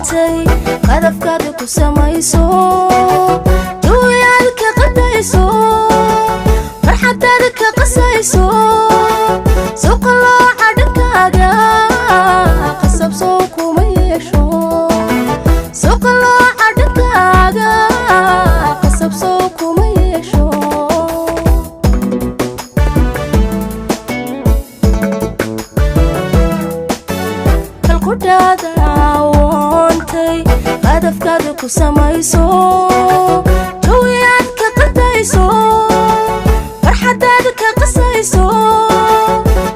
Awoontay qadafkaada ku samayso, jawiyaad ka qadayso, farxadaada ka qasayso, suqalooca dhankaaga qasabsow kuma yeesho, suqalooca dhankaaga qasabsow kuma yeesho. Kalkudhaada awoontay qadafkaada ku samayso, jawiyaad ka qadayso, farxadaada ka qasayso,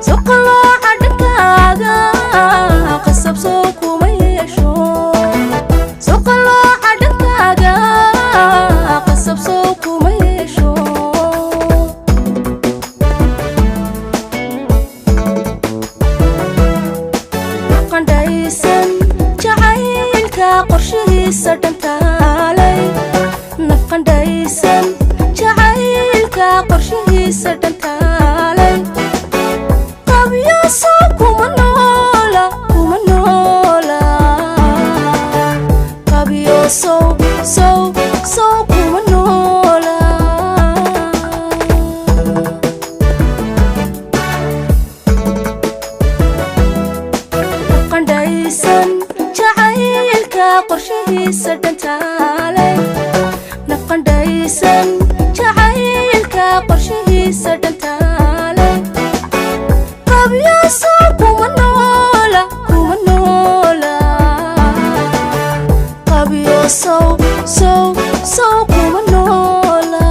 suqalooca dhankaaga qasabsow kuma yeesho, suqalooca dhankaaga qasabsow kuma yeesho. Qandhaysan jacaylka qorshihiisa dhantaalay, nafqandhaysan jacaylka qorshihiisa dhantaalay, qabyaso kuma noola, kuma noola, qabyosow sow sow kuma noola. Qandhaysan jacaylka qorshihiisa dhantaalay, nafqandhaysan jacaylka qorshihiisa dhantaalay, qabyaso kuma noola, kuma noola, qabyosow sow sow kuma noola.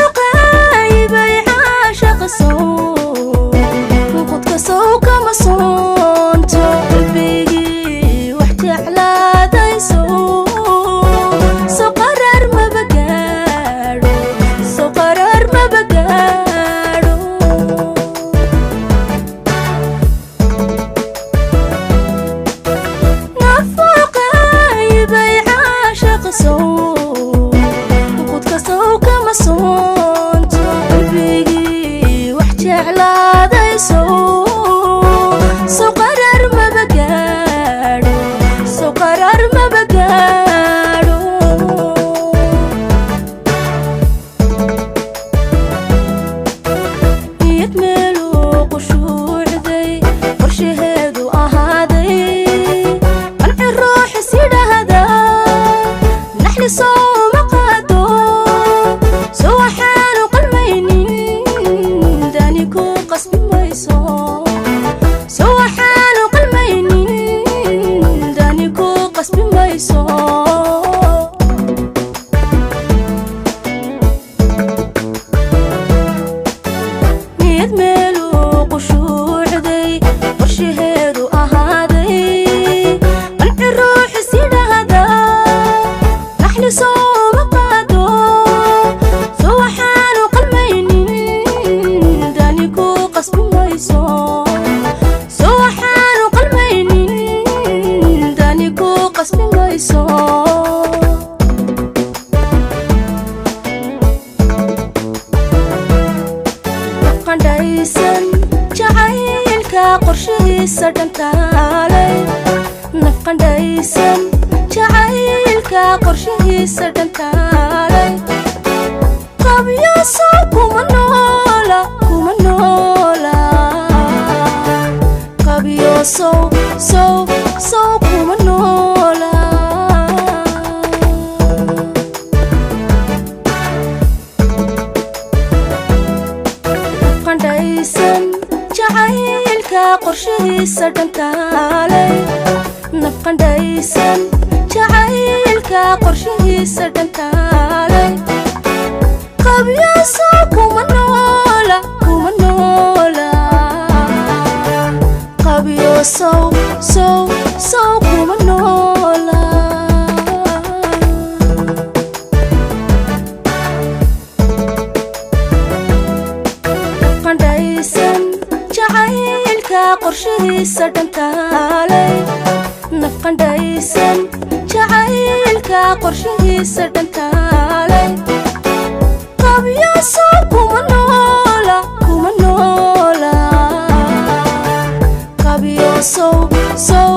Nafuuqaybay caashaqa sow qudka sow kama soonto, qalbigii wax jeclaaday sow soo qaraar maba gaadho, soo qaraar maba gaadho. Nafuuqaybay caashaqa sow qudka sow kama soonto, qalbigii wax jeclaaday sow soo qaraar maba gaadho, soo qaraar maba gaadho. Niyad meeluu qushuucday qorshaheedu ahaaday, qanci ruux is yidhaahda naxli sooma qaado, soo waxaanu qalmaynin dani ku qasbi mayso, soo waxaanu qalmaynin dani ku qasbi mayso. Niyad meeluu qushuucday qorshaheedu ahaaday, qanci ruux is yidhaahda naxli sooma qaado, soo waxaanu qalmaynin dani ku qasbi mayso, soo waxaanu qalmaynin dani ku qasbi mayso. Nafqandhaysan jacaylka qorshihiisa dhantaalay, nafqandhaysan jacaylka qorshihiisa dhantaalay, qabyaso kuma noola, kuma noola, qabyosow sow sow kuma noola. Nafqandhaysan jacaylka qorshihiisa dhantaalay, nafqandhaysan jacaylka qorshihiisa dhantaalay. Sow sow sow kuma noola. Qandhaysan jacaylka qorshihiisa dhantaalay, naf qandhaysan jacaylka qorshihiisa dhantaalay. Qabyo sow kuma noola, kuma noola. Qabyo sow sow